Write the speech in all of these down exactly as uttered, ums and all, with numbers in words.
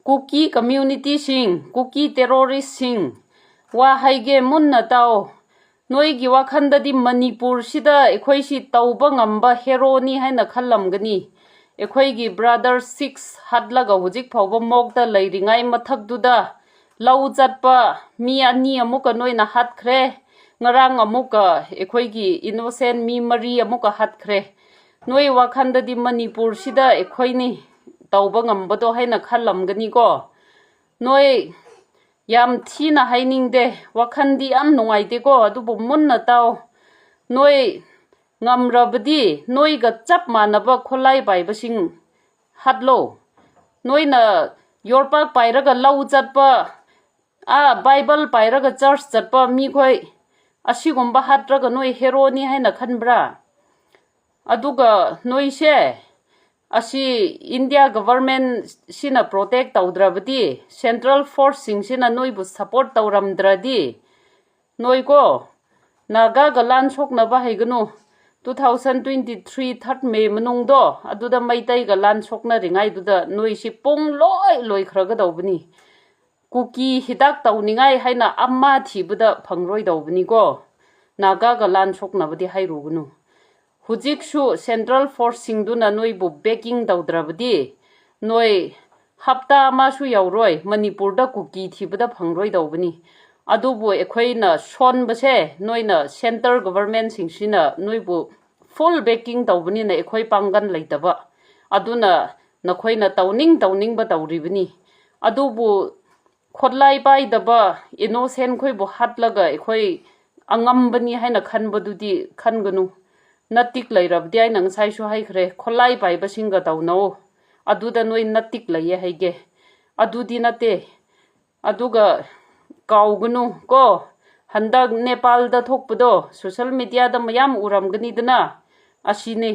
ꯀꯨꯀꯤ ꯀꯝꯃ꯭ꯌꯨꯅꯤꯇꯤꯁꯤꯡ, ꯀꯨꯀꯤ ꯇꯦꯔꯣꯔꯤꯁꯁꯤꯡ, ꯋꯥ ꯍꯥꯏꯒꯦ, ꯃꯨꯟꯅ ꯇꯥꯎ꯫ ꯅꯣꯏꯒꯤ ꯋꯥꯈꯟꯗꯗꯤ ꯃꯅꯤꯄꯨꯔꯁꯤꯗ ꯑꯩꯈꯣꯏꯁꯤ ꯇꯧꯕ ꯉꯝꯕ ꯍꯦꯔꯣꯅꯤ ꯍꯥꯏꯅ ꯈꯜꯂꯝꯒꯅꯤ꯫ ꯑꯩꯈꯣꯏꯒꯤ ꯕ꯭ꯔꯥꯗꯔ ꯁꯤꯛꯁ ꯍꯥꯠꯂꯒ ꯍꯧꯖꯤꯛ ꯐꯥꯎꯕ ꯃꯣꯛꯇ ꯂꯩꯔꯤꯉꯩ ꯃꯊꯛꯇꯨꯗ ꯂꯧ ꯆꯠꯄ ꯃꯤ ꯑꯅꯤ ꯑꯃꯨꯛꯀ ꯅꯣꯏꯅ ꯍꯥꯠꯈ꯭ꯔꯦ꯫ ꯉꯔꯥꯡ ꯑꯃꯨꯛꯀ ꯑꯩꯈꯣꯏꯒꯤ ꯏꯅꯣꯁꯦꯟ ꯃꯤ ꯃꯔꯤ ꯑꯃꯨꯛꯀ ꯍꯥꯠꯈ꯭ꯔꯦ꯫ ꯅꯣꯏ ꯋꯥꯈꯟꯗꯗꯤ ꯃꯅꯤꯄꯨꯔꯁꯤꯗ ꯑꯩꯈꯣꯏꯅꯤ ꯇꯧꯕ ꯉꯝꯕꯗꯣ ꯍꯥꯏꯅ ꯈꯜꯂꯝꯒꯅꯤꯀꯣ꯫ ꯅꯣꯏ ꯌꯥꯝ ꯊꯤꯅ ꯍꯥꯏꯅꯤꯡꯗꯦ, ꯋꯥꯈꯟꯗꯤ ꯌꯥꯝ ꯅꯨꯡꯉꯥꯏꯇꯦꯀꯣ, ꯑꯗꯨꯕꯨ ꯃꯨꯟꯅ ꯇꯥꯎ꯫ ꯅꯣꯏ ꯉꯝꯔꯕꯗꯤ ꯅꯣꯏꯒ ꯆꯞ ꯃꯥꯟꯅꯕ ꯈꯣꯂꯥꯏ ꯄꯥꯏꯕꯁꯤꯡ ꯍꯥꯠꯂꯣ꯫ ꯅꯣꯏꯅ ꯌꯣꯔꯄꯥꯛ ꯄꯥꯏꯔꯒ ꯂꯧ ꯆꯠꯄ, ꯑꯥ, ꯕꯥꯏꯕꯜ ꯄꯥꯏꯔꯒ ꯆꯔꯆ ꯆꯠꯄ ꯃꯤꯈꯣꯏ ꯑꯁꯤꯒꯨꯝꯕ ꯍꯥꯠꯇ꯭ꯔꯒ ꯅꯣꯏ ꯍꯦꯔꯣꯅꯤ ꯍꯥꯏꯅ ꯈꯟꯕ꯭ꯔꯥ? ꯑꯗꯨꯒ ꯅꯣꯏꯁꯦ ꯑꯁꯤ ꯏꯟꯗꯤꯌꯥ ꯒꯚꯔꯟꯃꯦꯟꯁꯤꯅ ꯄ꯭ꯔꯣꯇꯦꯛ ꯇꯧꯗ꯭ꯔꯕꯗꯤ, ꯁꯦꯟꯇ꯭ꯔꯦꯜ ꯐꯣꯔꯁꯁꯤꯡꯁꯤꯅ ꯅꯣꯏꯕꯨ ꯁꯄꯣꯔꯠ ꯇꯧꯔꯝꯗ꯭ꯔꯗꯤ, ꯅꯣꯏꯀꯣ, ꯅꯥꯒꯥꯒ ꯂꯥꯟ ꯁꯣꯛꯅꯕ ꯍꯩꯒꯅꯨ꯫ ꯇꯨ ꯊꯥꯎꯖꯟ ꯇ꯭ꯋꯦꯟꯇꯤ ꯊ꯭ꯔꯤ ꯊꯥꯔꯠ ꯃꯦ ꯃꯅꯨꯡꯗꯣ, ꯑꯗꯨꯗ ꯃꯩꯇꯩꯒ ꯂꯥꯟ ꯁꯣꯛꯅꯔꯤꯉꯩꯗꯨꯗ ꯅꯣꯏꯁꯤ ꯄꯨꯡ ꯂꯣꯏ ꯂꯣꯏꯈ꯭ꯔꯒꯗꯧꯕꯅꯤ꯫ ꯀꯨꯀꯤ ꯍꯤꯗꯥꯛ ꯇꯧꯅꯤꯡꯉꯥꯏ ꯍꯥꯏꯅ ꯑꯃ ꯊꯤꯕꯗ ꯐꯪꯔꯣꯏꯗꯧꯕꯅꯤꯀꯣ꯫ ꯅꯥꯒꯥꯒ ꯂꯥꯟ ꯁꯣꯛꯅꯕꯗꯤ ꯍꯥꯏꯔꯨꯒꯅꯨ꯫ ꯍꯧꯖꯤꯛꯁꯨ ꯁꯦꯟꯇ꯭ꯔꯦꯜ ꯐꯣꯔꯁꯁꯤꯡꯗꯨꯅ ꯅꯣꯏꯕꯨ ꯕꯦꯀꯤꯡ ꯇꯧꯗ꯭ꯔꯕꯗꯤ, ꯅꯣꯏ ꯍꯞꯇꯥ ꯑꯃꯁꯨ ꯌꯧꯔꯣꯏ ꯃꯅꯤꯄꯨꯔꯗ ꯀꯨꯀꯤ ꯊꯤꯕꯗ ꯐꯪꯔꯣꯏꯗꯧꯕꯅꯤ꯫ ꯑꯗꯨꯕꯨ ꯑꯩꯈꯣꯏꯅ ꯁꯣꯟꯕꯁꯦ, ꯅꯣꯏꯅ ꯁꯦꯟꯇ꯭ꯔꯦꯜ ꯒꯚꯔꯟꯃꯦꯟꯁꯤꯡꯁꯤꯅ ꯅꯣꯏꯕꯨ ꯐꯨꯜ ꯕꯦꯀꯤꯡ ꯇꯧꯕꯅꯤꯅ ꯑꯩꯈꯣꯏ ꯄꯥꯡꯒꯜ ꯂꯩꯇꯕ꯫ ꯑꯗꯨꯅ ꯅꯈꯣꯏꯅ ꯇꯧꯅꯤꯡ ꯇꯧꯅꯤꯡꯕ ꯇꯧꯔꯤꯕꯅꯤ꯫ ꯑꯗꯨꯕꯨ ꯈꯣꯠꯂꯥꯏ ꯄꯥꯏꯗꯕ ꯏꯅꯣꯁꯦꯟ ꯈꯣꯏꯕꯨ ꯍꯥꯠꯂꯒ ꯑꯩꯈꯣꯏ ꯑꯉꯝꯕꯅꯤ ꯍꯥꯏꯅ ꯈꯟꯕꯗꯨꯗꯤ ꯈꯟꯒꯅꯨ꯫ ꯅꯇꯤꯛ ꯂꯩꯔꯕꯗꯤ ꯑꯩꯅ ꯉꯁꯥꯏꯁꯨ ꯍꯥꯏꯈ꯭ꯔꯦ, ꯈꯣꯠꯂꯥꯏ ꯄꯥꯏꯕꯁꯤꯡꯒ ꯇꯧꯅꯧ, ꯑꯗꯨꯗ ꯅꯣꯏ ꯅꯇꯤꯛ ꯂꯩꯌꯦ ꯍꯥꯏꯒꯦ꯫ ꯑꯗꯨꯗꯤ ꯅꯠꯇꯦ꯫ ꯑꯗꯨꯒ ꯀꯥꯎꯒꯅꯨ ꯀꯣ, ꯍꯟꯗꯛ ꯅꯦꯄꯥꯜꯗ ꯊꯣꯛꯄꯗꯣ ꯁꯣꯁꯦꯜ ꯃꯦꯗꯤꯌꯥꯗ ꯃꯌꯥꯝ ꯎꯔꯝꯒꯅꯤꯗꯅ, ꯑꯁꯤꯅꯤ꯫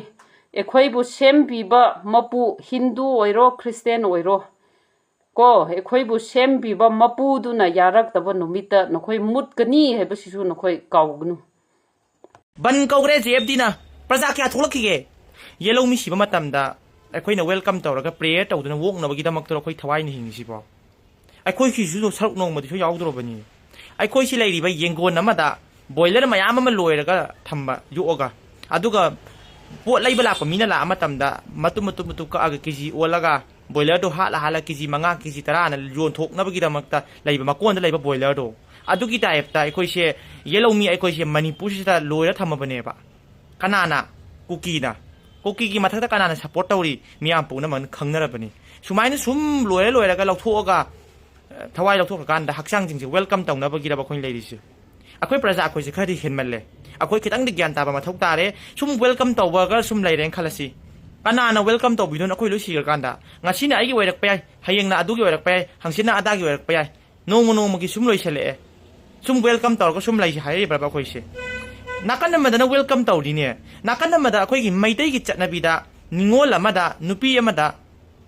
ꯑꯩꯈꯣꯏꯕꯨ ꯁꯦꯝꯕꯤꯕ ꯃꯄꯨ, ꯍꯤꯟꯗꯨ ꯑꯣꯏꯔꯣ, ꯈ꯭ꯔꯤꯁꯇꯦꯟ ꯑꯣꯏꯔꯣ, ꯀꯣ, ꯑꯩꯈꯣꯏꯕꯨ ꯁꯦꯝꯕꯤꯕ ꯃꯄꯨꯗꯨꯅ ꯌꯥꯔꯛꯇꯕ ꯅꯨꯃꯤꯠꯇ ꯅꯈꯣꯏ ꯃꯨꯠꯀꯅꯤ ꯍꯥꯏꯕꯁꯤꯁꯨ ꯅꯈꯣꯏ ꯀꯥꯎꯒꯅꯨ꯫ ꯕꯟ ꯀꯧꯈ꯭ꯔꯦ ꯖꯦ ꯑꯦꯐ ꯗꯤꯅ꯫ ꯄ꯭ꯔꯖꯥ ꯀꯌꯥ ꯊꯣꯛꯂꯛꯈꯤꯒꯦ? ꯌꯦꯜꯍꯧꯃꯤ ꯁꯤꯕ ꯃꯇꯝꯗ ꯑꯩꯈꯣꯏꯅ welcome ꯇꯧꯔꯒ prayer ꯇꯧꯗꯨꯅ ꯑꯣꯛꯅꯕꯒꯤꯗꯃꯛꯇꯔꯣ ꯑꯩꯈꯣꯏ ꯊꯋꯥꯏꯅ ꯍꯤꯡꯉꯤꯁꯤꯕꯣ? ꯑꯩꯈꯣꯏꯒꯤꯁꯨ ꯁꯔꯨꯛ ꯅꯣꯡꯃꯗꯤꯁꯨ ꯌꯥꯎꯗ꯭ꯔꯣꯕꯅꯤ꯫ ꯑꯩꯈꯣꯏꯁꯤ ꯂꯩꯔꯤꯕ ꯌꯦꯡꯒꯣꯟ ꯑꯃꯗ ꯕꯣꯏꯂꯔ ꯃꯌꯥꯝ ꯑꯃ ꯂꯣꯏꯔꯒ ꯊꯝꯕ, ꯌꯣꯛꯑꯒ, ꯑꯗꯨꯒ ꯄꯣꯠ ꯂꯩꯕ ꯂꯥꯛꯄ ꯃꯤꯅ ꯂꯥꯛꯑ ꯃꯇꯝꯗ ꯃꯇꯨꯝ ꯃꯇꯨꯝ ꯃꯇꯨꯝ ꯀꯛꯑꯒ ꯀꯦ ꯖꯤ ꯑꯣꯜꯂꯒ ꯕꯣꯏꯂꯔꯗꯣ ꯍꯥꯠꯂ ꯍꯥꯠꯂ ꯀꯦ ꯖꯤ ꯃꯉꯥ, ꯀꯦ ꯖꯤ ꯇꯔꯥꯅ ꯌꯣꯟꯊꯣꯛꯅꯕꯒꯤꯗꯃꯛꯇ ꯂꯩꯕ ꯃꯀꯣꯟꯗ ꯂꯩꯕ ꯕꯣꯏꯂꯔꯗꯣ꯫ ꯑꯗꯨꯒꯤ ꯇꯥꯏꯞꯇ ꯑꯩꯈꯣꯏꯁꯦ ꯌꯦꯜꯍꯧꯃꯤ ꯑꯩꯈꯣꯏꯁꯦ ꯃꯅꯤꯄꯨꯔꯁꯤꯗ ꯂꯣꯏꯔ ꯊꯝꯃꯕꯅꯦꯕ꯫ ꯀꯅꯥꯅ? ꯀꯨꯀꯤꯅ꯫ ꯀꯨꯀꯤꯒꯤ ꯃꯊꯛꯇ ꯀꯅꯥꯅ support ꯇꯧꯔꯤ? ꯃꯤꯌꯥꯝ ꯄꯨꯝꯅꯃꯛꯅ ꯈꯪꯅꯔꯕꯅꯤ꯫ ꯁꯨꯃꯥꯏꯅ ꯁꯨꯝ ꯂꯣꯏꯔ ꯂꯣꯏꯔꯒ ꯂꯧꯊꯣꯛꯑꯒ, ꯑ, ꯊꯋꯥꯏ ꯂꯧꯊꯣꯛꯈ꯭ꯔꯀꯥꯟꯗ ꯍꯛꯆꯥꯡꯁꯤꯡꯁꯦ welcome ꯇꯧꯅꯕꯒꯤꯔꯕ ꯑꯩꯈꯣꯏꯅ ꯂꯩꯔꯤꯁꯦ? ꯑꯩꯈꯣꯏ ꯄ꯭ꯔꯖꯥ ꯑꯩꯈꯣꯏꯁꯦ ꯈꯔꯗꯤ ꯍꯦꯟꯃꯜꯂꯦ꯫ ꯑꯩꯈꯣꯏ ꯈꯤꯇꯪꯗꯤ ꯒ꯭ꯌꯥꯟ ꯇꯥꯕ ꯃꯊꯧ ꯇꯥꯔꯦ꯫ ꯁꯨꯝ welcome ꯇꯧꯕꯒ ꯁꯨꯝ ꯂꯩꯔꯦꯅ ꯈꯜꯂꯁꯤ꯫ ꯀꯅꯥꯅ welcome ꯇꯧꯕꯤꯗꯣꯏꯅꯣ? ꯑꯩꯈꯣꯏ ꯂꯣꯏ ꯁꯤꯈ꯭ꯔꯀꯥꯟꯗ꯫ ꯉꯁꯤꯅ ꯑꯩꯒꯤ ꯑꯣꯏꯔꯛꯄ ꯌꯥꯏ, ꯍꯌꯦꯡꯅ ꯑꯗꯨꯒꯤ ꯑꯣꯏꯔꯛꯄ ꯌꯥꯏ, ꯍꯪꯆꯤꯠꯅ ꯑꯗꯥꯒꯤ ꯑꯣꯏꯔꯛꯄ ꯌꯥꯏ꯫ ꯅꯣꯡꯃ ꯅꯣꯡꯃꯒꯤ ꯁꯨꯝ ꯂꯣꯏꯁꯤꯜꯂꯛꯑꯦ꯫ ꯁꯨꯝ welcome ꯇꯧꯔꯒ ꯁꯨꯝ ꯂꯩꯁꯤ ꯍꯥꯏꯔꯤꯕ꯭ꯔꯕ ꯑꯩꯈꯣꯏꯁꯦ? ꯅꯥꯀꯟ ꯑꯃꯗꯅ welcome ꯇꯧꯔꯤꯅꯦ, ꯅꯥꯀꯟ ꯑꯃꯗ ꯑꯩꯈꯣꯏꯒꯤ ꯃꯩꯇꯩꯒꯤ ꯆꯠꯅꯕꯤꯗ ꯅꯤꯉꯣꯜ ꯑꯃꯗ, ꯅꯨꯄꯤ ꯑꯃꯗ,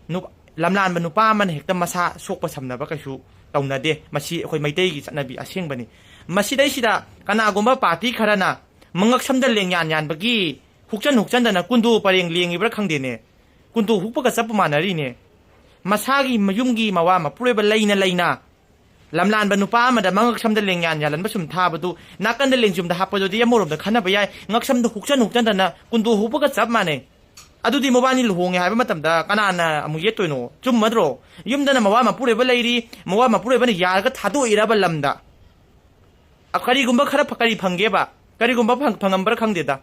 ꯅꯨ-, ꯂꯝꯂꯥꯟꯕ ꯅꯨꯄꯥ ꯑꯃꯅ ꯍꯦꯛꯇ ꯃꯁꯥ ꯁꯣꯛꯄ ꯁꯝꯅꯕ ꯀꯩꯁꯨ ꯇꯧꯅꯗꯦ꯫ ꯃꯁꯤ ꯑꯩꯈꯣꯏ ꯃꯩꯇꯩꯒꯤ ꯆꯠꯅꯕꯤ ꯑꯁꯦꯡꯕꯅꯤ꯫ ꯃꯁꯤꯗꯩꯁꯤꯗ ꯀꯅꯥꯒꯨꯝꯕ party ꯈꯔꯅ ꯃꯉꯛꯁꯝꯗ ꯂꯦꯡꯌꯥꯟ ꯌꯥꯟꯕꯒꯤ ꯍꯨꯛꯆꯟ ꯍꯨꯛꯆꯟꯗꯅ ꯀꯨꯟꯗꯣ ꯄꯔꯦꯡ ꯂꯦꯡꯉꯤꯕ꯭ꯔꯥ ꯈꯪꯗꯦꯅꯦ꯫ ꯀꯨꯟꯗꯣ ꯍꯨꯛꯄꯒ ꯆꯞꯄ ꯃꯥꯟꯅꯔꯤꯅꯦ꯫ ꯃꯁꯥꯒꯤ ꯃꯌꯨꯝꯒꯤ ꯃꯋꯥ ꯃꯄꯨꯔꯣꯏꯕ ꯂꯩꯅ ꯂꯩꯅ ꯂꯝꯂꯥꯟꯕ ꯅꯨꯄꯥ ꯑꯃꯗ ꯃꯉꯛꯁꯝꯗ ꯂꯦꯡꯌꯥꯟ ꯌꯥꯜꯍꯟꯕ ꯁꯨꯝ ꯊꯥꯕꯗꯨ ꯅꯥꯀꯟꯗ ꯂꯦꯡꯖꯨꯝꯗ ꯍꯥꯞꯄꯗꯨꯗꯤ ꯑꯃꯔꯣꯝꯗ ꯈꯟꯅꯕ ꯌꯥꯏ꯫ ꯉꯛꯁꯝꯗ ꯍꯨꯛꯆꯟ ꯍꯨꯛꯆꯟꯗꯅ ꯀꯨꯟꯗꯣ ꯍꯨꯛꯄꯒ ꯆꯞ ꯃꯥꯟꯅꯩ꯫ ꯑꯗꯨꯗꯤ ꯃꯕꯥꯅꯤ ꯂꯨꯍꯣꯡꯉꯦ ꯍꯥꯏꯕ ꯃꯇꯝꯗ ꯀꯅꯥꯅ ꯑꯃꯨꯛ ꯌꯦꯠꯇꯣꯏꯅꯣ? ꯆꯨꯝꯃꯗ꯭ꯔꯣ? ꯌꯨꯝꯗꯅ ꯃꯋꯥ ꯃꯄꯨꯔꯣꯏꯕ ꯂꯩꯔꯤ, ꯃꯋꯥ ꯃꯄꯨꯔꯣꯏꯕꯅ ꯌꯥꯔꯒ ꯊꯥꯗꯣꯛꯏꯔꯕ ꯂꯝꯗ? ꯑ, ꯀꯔꯤꯒꯨꯝꯕ ꯈꯔ ꯐ-, ꯀꯔꯤ ꯐꯪꯒꯦꯕ? ꯀꯔꯤꯒꯨꯝꯕ ꯐꯪ-, ꯐꯪꯉꯝꯕ꯭ꯔꯥ ꯈꯪꯗꯦꯗ꯫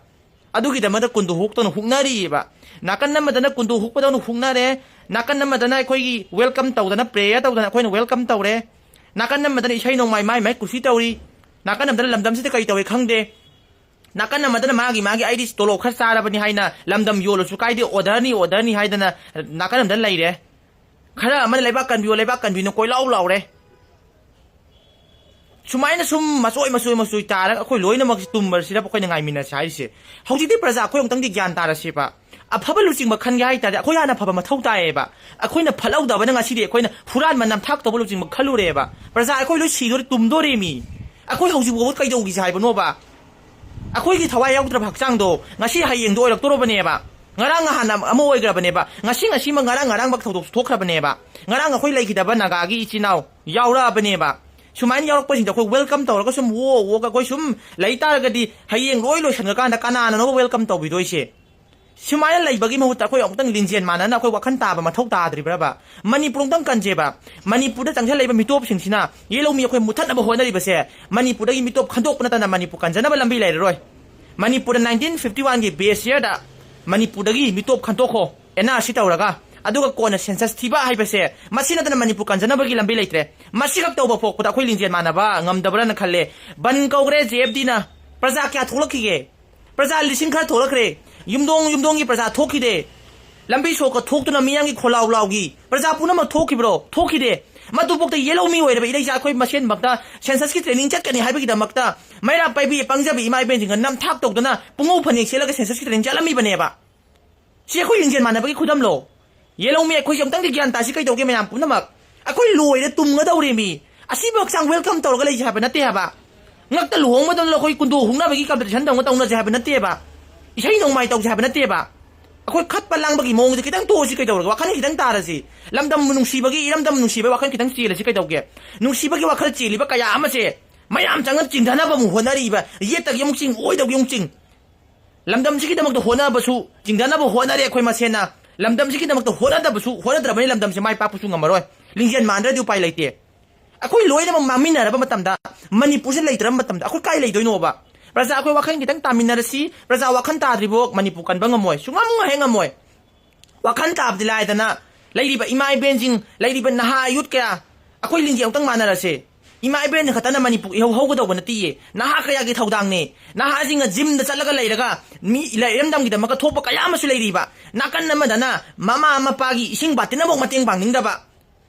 ꯑꯗꯨꯒꯤꯗꯃꯛꯇ ꯀꯨꯟꯗꯣ ꯍꯨꯛꯇꯅ ꯍꯨꯛꯅꯔꯤꯑꯕ꯫ ꯅꯥꯀꯟ ꯑꯃꯗꯅ ꯀꯨꯟꯗꯣ ꯍꯨꯛꯄꯗꯧꯅ ꯍꯨꯛꯅꯔꯦ, ꯅꯥꯀꯟ ꯑꯃꯗꯅ ꯑꯩꯈꯣꯏꯒꯤ welcome ꯇꯧꯗꯅ, prayer ꯇꯧꯗꯅ ꯑꯩꯈꯣꯏꯅ welcome ꯇꯧꯔꯦ, ꯅꯥꯀꯟ ꯑꯃꯗꯅ ꯏꯁꯩ ꯅꯣꯡꯃꯥꯏ ꯃꯥꯏ ꯃꯥꯏ ꯀꯨꯁꯤ ꯇꯧꯔꯤ, ꯅꯥꯀꯟ ꯑꯃꯗꯅ ꯂꯝꯗꯝꯁꯤꯗ ꯀꯔꯤ ꯇꯧꯏ ꯈꯪꯗꯦ, ꯅꯥꯀꯟ ꯑꯃꯗꯅ ꯃꯥꯒꯤ ꯃꯥꯒꯤ "ꯑꯩꯗꯤ ꯇꯣꯂꯣꯞ ꯈꯔ ꯆꯥꯔꯕꯅꯤ" ꯍꯥꯏꯅ ꯂꯝꯗꯝ ꯌꯣꯜꯂꯁꯨ ꯀꯥꯏꯗꯦ, orderꯅꯤ, orderꯅꯤ ꯍꯥꯏꯗꯅ ꯅꯥꯀꯟ ꯑꯃꯗ ꯂꯩꯔꯦ꯫ ꯈꯔ ꯑꯃꯅ "ꯂꯩꯕꯥꯛ ꯀꯟꯕꯤꯌꯣ, ꯂꯩꯕꯥꯛ ꯀꯟꯕꯤꯌꯣꯅ" ꯀꯣꯏꯂꯥꯎ ꯂꯥꯎꯔꯦ꯫ ꯁꯨꯃꯥꯏꯅ ꯁꯨꯝ ꯃꯆꯣꯏ ꯃꯆꯣꯏ ꯃꯆꯣꯏ ꯇꯥꯔꯒ ꯑꯩꯈꯣꯏ ꯂꯣꯏꯅꯃꯛꯁꯤ ꯇꯨꯝꯕꯁꯤꯗ ꯑꯩꯈꯣꯏꯅ ꯉꯥꯏꯃꯤꯟꯅꯁꯤ ꯍꯥꯏꯔꯤꯁꯦ꯫ ꯍꯧꯖꯤꯛꯇꯤ ꯄ꯭ꯔꯖꯥ ꯑꯩꯈꯣꯏ ꯑꯃꯨꯛꯇꯪꯗꯤ ꯒ꯭ꯌꯥꯟ ꯇꯥꯔꯁꯦꯕ꯫ ꯑꯐꯕ ꯂꯨꯆꯤꯡꯕ ꯈꯟꯒꯦ ꯍꯥꯏ ꯇꯥꯔꯗꯤ ꯑꯩꯈꯣꯏ ꯍꯥꯟꯅ ꯐꯕ ꯃꯊꯧ ꯇꯥꯏꯌꯦꯕ꯫ ꯑꯩꯈꯣꯏꯅ ꯐꯠꯍꯧꯗꯕꯅ ꯉꯁꯤꯗꯤ ꯑꯩꯈꯣꯏꯅ ꯍꯨꯔꯥꯟꯕ ꯅꯝꯊꯥꯛ ꯇꯧꯕ ꯂꯨꯆꯤꯡꯕ ꯈꯜꯂꯨꯔꯦꯕ꯫ ꯄ꯭ꯔꯖꯥ ꯑꯩꯈꯣꯏ ꯂꯣꯏ ꯁꯤꯗꯣꯔꯦ, ꯇꯨꯝꯗꯣꯔꯦꯃꯤ꯫ ꯑꯩꯈꯣꯏ ꯍꯧꯖꯤꯛ ꯐꯥꯎꯕ ꯀꯩꯗꯧꯈꯤꯁꯦ ꯍꯥꯏꯕꯅꯣꯕ? ꯑꯩꯈꯣꯏꯒꯤ ꯊꯋꯥꯏ ꯌꯥꯎꯗ꯭ꯔꯕ ꯍꯛꯆꯥꯡꯗꯣ ꯉꯁꯤ ꯍꯌꯦꯡꯗꯣ ꯑꯣꯏꯔꯛꯇꯣꯔꯕꯅꯦꯕ꯫ ꯉꯔꯥꯡ ꯅꯍꯥꯟ ꯑꯃ ꯑꯣꯏꯈ꯭ꯔꯕꯅꯦꯕ, ꯉꯁꯤ ꯉꯁꯤꯃꯛ ꯉꯔꯥꯡ ꯉꯔꯥꯡꯃꯛ ꯊꯧꯗꯣꯛꯁꯨ ꯊꯣꯛꯈ꯭ꯔꯕꯅꯦꯕ꯫ ꯉꯔꯥꯡ ꯑꯩꯈꯣꯏ ꯂꯩꯈꯤꯗꯕ ꯅꯥꯒꯥꯒꯤ ꯏꯆꯤꯟ ꯏꯅꯥꯎ ꯌꯥꯎꯔꯛꯑꯕꯅꯦꯕ꯫ ꯁꯨꯃꯥꯏꯅ ꯌꯥꯎꯔꯛꯄꯁꯤꯡꯗꯣ ꯑꯩꯈꯣꯏ ꯋꯦꯜꯀꯝ ꯇꯧꯔꯒ ꯁꯨꯝ ꯑꯣ ꯑꯣꯒ ꯑꯩꯈꯣꯏ ꯁꯨꯝ ꯂꯩ ꯇꯥꯔꯒꯗꯤ ꯍꯌꯦꯡ ꯂꯣꯏ ꯂꯣꯏꯁꯟꯈ꯭ꯔꯀꯥꯟꯗ ꯀꯅꯥꯅꯅꯣꯕ ꯋꯦꯜꯀꯝ ꯇꯧꯕꯤꯗꯣꯏꯁꯦ? ꯁꯨꯃꯥꯏꯅ ꯂꯩꯕꯒꯤ ꯃꯍꯨꯠꯇ ꯑꯩꯈꯣꯏ ꯑꯃꯨꯛꯇꯪ ꯂꯤꯡꯖꯦꯜ ꯃꯥꯟꯅꯅ ꯑꯩꯈꯣꯏ ꯋꯥꯈꯜ ꯇꯥꯕ ꯃꯊꯧ ꯇꯥꯗ꯭ꯔꯤꯕ꯭ꯔꯕ? ꯃꯅꯤꯄꯨꯔ ꯑꯃꯨꯛꯇꯪ ꯀꯟꯁꯦꯕ꯫ ꯃꯅꯤꯄꯨꯔꯗ ꯆꯪꯁꯤꯜꯂꯛꯏꯕ ꯃꯤꯇꯣꯞꯁꯤꯡꯁꯤꯅ ꯌꯦꯜꯍꯧꯃꯤ ꯑꯩꯈꯣꯏ ꯃꯨꯊꯠꯅꯕ ꯍꯣꯠꯅꯔꯤꯕꯁꯦ, ꯃꯅꯤꯄꯨꯔꯗꯒꯤ ꯃꯤꯇꯣꯞ ꯈꯟꯗꯣꯛꯄ ꯅꯠꯇꯅ ꯃꯅꯤꯄꯨꯔ ꯀꯟꯖꯅꯕ ꯂꯝꯕꯤ ꯂꯩꯔꯔꯣꯏ꯫ ꯃꯅꯤꯄꯨꯔꯗ nineteen fifty one ꯒꯤ base year ꯗ ꯃꯅꯤꯄꯨꯔꯗꯒꯤ ꯃꯤꯇꯣꯞ ꯈꯟꯗꯣꯛꯈꯣ, ꯑꯦꯟ ꯑꯥꯔ ꯁꯤ ꯇꯧꯔꯒ꯫ ꯑꯗꯨꯒ ꯀꯣꯟꯅ ꯁꯦꯟꯁꯁ ꯊꯤꯕ ꯍꯥꯏꯕꯁꯦ, ꯃꯁꯤ ꯅꯠꯇꯅ ꯃꯅꯤꯄꯨꯔ ꯀꯟꯖꯅꯕꯒꯤ ꯂꯝꯕꯤ ꯂꯩꯇ꯭ꯔꯦ꯫ ꯃꯁꯤꯈꯛ ꯇꯧꯕ ꯄꯣꯛꯄꯗ ꯑꯩꯈꯣꯏ ꯂꯤꯡꯖꯦꯜ ꯃꯥꯟꯅꯕ ꯉꯝꯗꯕ꯭ꯔꯅ ꯈꯜꯂꯦ꯫ ꯕꯟ ꯀꯧꯈ꯭ꯔꯦ ꯖꯦ ꯑꯦꯐ ꯗꯤꯅ꯫ ꯄ꯭ꯔꯖꯥ ꯀꯌꯥ ꯊꯣꯛꯂꯛꯈꯤꯒꯦ? ꯄ꯭ꯔꯖꯥ ꯂꯤꯁꯤꯡ ꯈꯔ ꯊꯣꯛꯂꯛꯈ꯭ꯔꯦ꯫ ꯌꯨꯝꯊꯣꯡ ꯌꯨꯝꯊꯣꯡꯒꯤ ꯄ꯭ꯔꯖꯥ ꯊꯣꯛꯈꯤꯗꯦ꯫ ꯂꯝꯕꯤ ꯁꯣꯔꯣꯛꯀ ꯊꯣꯛꯇꯨꯅ ꯃꯤꯌꯥꯝꯒꯤ ꯈꯣꯜꯂꯥꯎ ꯂꯥꯎꯒꯤ ꯄ꯭ꯔꯖꯥ ꯄꯨꯝꯅꯃꯛ ꯊꯣꯛꯈꯤꯕ꯭ꯔꯣ? ꯊꯣꯛꯈꯤꯗꯦ꯫ ꯃꯗꯨꯐꯥꯎꯗ ꯌꯦꯜꯍꯧꯃꯤ ꯑꯣꯏꯔꯕ ꯏꯔꯩꯆꯥ ꯑꯩꯈꯣꯏ ꯃꯁꯦꯟꯃꯛꯇ ꯁꯦꯟꯁꯁꯀꯤ ꯇ꯭ꯔꯦꯅꯤꯡ ꯆꯠꯀꯅꯤ ꯍꯥꯏꯕꯒꯤꯗꯃꯛꯇ ꯃꯩꯔꯥ ꯄꯥꯏꯕꯤ ꯄꯪꯖꯕꯤ ꯏꯃꯥ ꯏꯕꯦꯟꯁꯤꯡꯒ ꯅꯝꯊꯥꯛ ꯇꯧꯗꯅ ꯄꯨꯡꯉꯧ ꯐꯅꯦꯛ ꯁꯦꯠꯂꯒ ꯁꯦꯟꯁꯁꯀꯤ ꯇ꯭ꯔꯦꯅꯤꯡ ꯆꯠꯂꯝꯃꯤꯕꯅꯦꯕ꯫ ꯁꯤ ꯑꯩꯈꯣꯏ ꯂꯤꯡꯖꯦꯜ ꯃꯥꯟꯅꯕꯒꯤ ꯈꯨꯗꯝꯂꯣ? ꯌꯦꯜꯍꯧꯃꯤ ꯑꯩꯈꯣꯏꯁꯦ ꯑꯃꯨꯛꯇꯪꯗꯤ ꯒ꯭ꯌꯥꯟ ꯇꯥꯁꯤ ꯀꯩꯗꯧꯒꯦ ꯃꯌꯥꯝ ꯄꯨꯝꯅꯃꯛ? ꯑꯩꯈꯣꯏ ꯂꯣꯏꯔꯦ, ꯇꯨꯝꯒꯗꯧꯔꯦ ꯃꯤ꯫ ꯑꯁꯤꯕ ꯍꯛꯆꯥꯡ ꯋꯦꯜꯀꯝ ꯇꯧꯔꯒ ꯂꯩꯁꯦ ꯍꯥꯏꯕ ꯅꯠꯇꯦ ꯍꯥꯏꯕ꯫ ꯉꯛꯇ ꯂꯨꯍꯣꯡꯕꯗꯧꯅ ꯑꯩꯈꯣꯏ ꯀꯨꯟꯗꯣ ꯍꯨꯛꯅꯕꯒꯤ ꯀꯝꯄꯤꯇꯤꯁꯟꯗꯧꯅ ꯇꯧꯅꯁꯦ ꯍꯥꯏꯕ ꯅꯠꯇꯦꯕ꯫ ꯏꯁꯩ ꯅꯣꯡꯃꯥꯏ ꯇꯧꯁꯦ ꯍꯥꯏꯕ ꯅꯠꯇꯦꯕ꯫ ꯑꯩꯈꯣꯏ ꯈꯠꯄ ꯂꯥꯡꯕꯒꯤ ꯃꯑꯣꯡꯁꯦ ꯈꯤꯇꯪ ꯇꯣꯛꯑꯁꯤ ꯀꯩꯗꯧꯔꯒꯦ? ꯋꯥꯈꯜ ꯈꯤꯇꯪ ꯇꯥꯔꯁꯤ꯫ ꯂꯝꯗꯝ ꯅꯨꯡꯁꯤꯕꯒꯤ, ꯏꯔꯝꯗꯝ ꯅꯨꯡꯁꯤꯕꯒꯤ ꯋꯥꯈꯜ ꯈꯤꯇꯪ ꯆꯦꯜꯂꯁꯤ ꯀꯩꯗꯧꯒꯦ? ꯅꯨꯡꯁꯤꯕꯒꯤ ꯋꯥꯈꯜ ꯆꯦꯜꯂꯤꯕ ꯀꯌꯥ ꯑꯃꯁꯦ ꯃꯌꯥꯝ ꯆꯪꯅ ꯆꯤꯡꯊꯅꯕ ꯑꯃꯨꯛ ꯍꯣꯠꯅꯔꯤꯕ, ꯌꯦꯠꯇꯒꯤ ꯑꯃꯨꯛ ꯆꯤꯡ, ꯑꯣꯏꯗꯒꯤ ꯑꯃꯨꯛ ꯆꯤꯡ꯫ ꯂꯝꯗꯝꯁꯤꯒꯤꯗꯃꯛꯇ ꯍꯣꯠꯅꯕꯁꯨ, ꯆꯤꯡꯊꯅꯕ ꯍꯣꯠꯅꯔꯦ ꯑꯩꯈꯣꯏ ꯃꯁꯦꯟꯅ꯫ ꯂꯝꯗꯝꯁꯤꯒꯤꯗꯃꯛꯇ ꯍꯣꯠꯅꯗꯕꯁꯨ, ꯍꯣꯠꯅꯗ꯭ꯔꯕꯅꯤ ꯂꯝꯗꯝꯁꯤ ꯃꯥꯏ ꯄꯥꯛꯄꯁꯨ ꯉꯝꯃꯔꯣꯏ꯫ ꯂꯤꯡꯖꯦꯜ ꯃꯥꯟꯗ꯭ꯔꯗꯤ ꯎꯄꯥꯏ ꯂꯩꯇꯦ꯫ ꯑꯩꯈꯣꯏ ꯂꯣꯏꯅꯃꯛ ꯃꯥꯡꯃꯤꯟꯅꯔꯕ ꯃꯇꯝꯗ, ꯃꯅꯤꯄꯨꯔꯁꯤ ꯂꯩꯇ꯭ꯔꯕ ꯃꯇꯝꯗ ꯑꯩꯈꯣꯏ ꯀꯥꯏ ꯂꯩꯗꯣꯏꯅꯣꯕ? ꯄ꯭ꯔꯖꯥ ꯑꯩꯈꯣꯏ ꯋꯥꯈꯜ ꯈꯤꯇꯪ ꯇꯥꯃꯤꯟꯅꯔꯁꯤ꯫ ꯄ꯭ꯔꯖꯥ ꯋꯥꯈꯜ ꯇꯥꯗ꯭ꯔꯤꯕꯣ ꯃꯅꯤꯄꯨꯔ ꯀꯟꯕ ꯉꯝꯃꯣꯏ, ꯁꯨꯡꯉꯝ ꯍꯦꯛ ꯉꯝꯃꯣꯏ꯫ ꯋꯥꯈꯜ ꯇꯥꯕꯗꯤ ꯂꯥꯏꯗꯅ, ꯂꯩꯔꯤꯕ ꯏꯃꯥ ꯏꯕꯦꯟꯁꯤꯡ, ꯂꯩꯔꯤꯕ ꯅꯍꯥ ꯌꯨꯠ ꯀꯌꯥ, ꯑꯩꯈꯣꯏ ꯂꯤꯡꯖꯦꯜ ꯑꯃꯨꯛꯇꯪ ꯃꯥꯟꯅꯔꯁꯦ꯫ ꯏꯃꯥ ꯏꯕꯦꯟꯅ ꯈꯛꯇꯅ ꯃꯅꯤꯄꯨꯔ ꯏꯍꯧ ꯍꯧꯒꯗꯧꯕ ꯅꯠꯇꯦꯌꯦ꯫ ꯅꯍꯥ ꯀꯌꯥꯒꯤ ꯊꯧꯗꯥꯡꯅꯦ꯫ ꯅꯍꯥꯁꯤꯡꯅ ꯖꯤꯝꯗ ꯆꯠꯂꯒ ꯂꯩꯔꯒ ꯃꯤ ꯏꯔꯝꯗꯝꯒꯤꯗꯃꯛꯇ ꯊꯣꯛꯄ ꯀꯌꯥ ꯑꯃꯁꯨ ꯂꯩꯔꯤꯕ꯫ ꯅꯥꯀꯟ ꯑꯃꯗꯅ ꯃꯃꯥ ꯃꯄꯥꯒꯤ ꯏꯁꯤꯡ ꯕꯥꯇꯤꯟ ꯑꯃꯐꯥꯎ ꯃꯇꯦꯡ ꯄꯥꯡꯅꯤꯡꯗꯕ,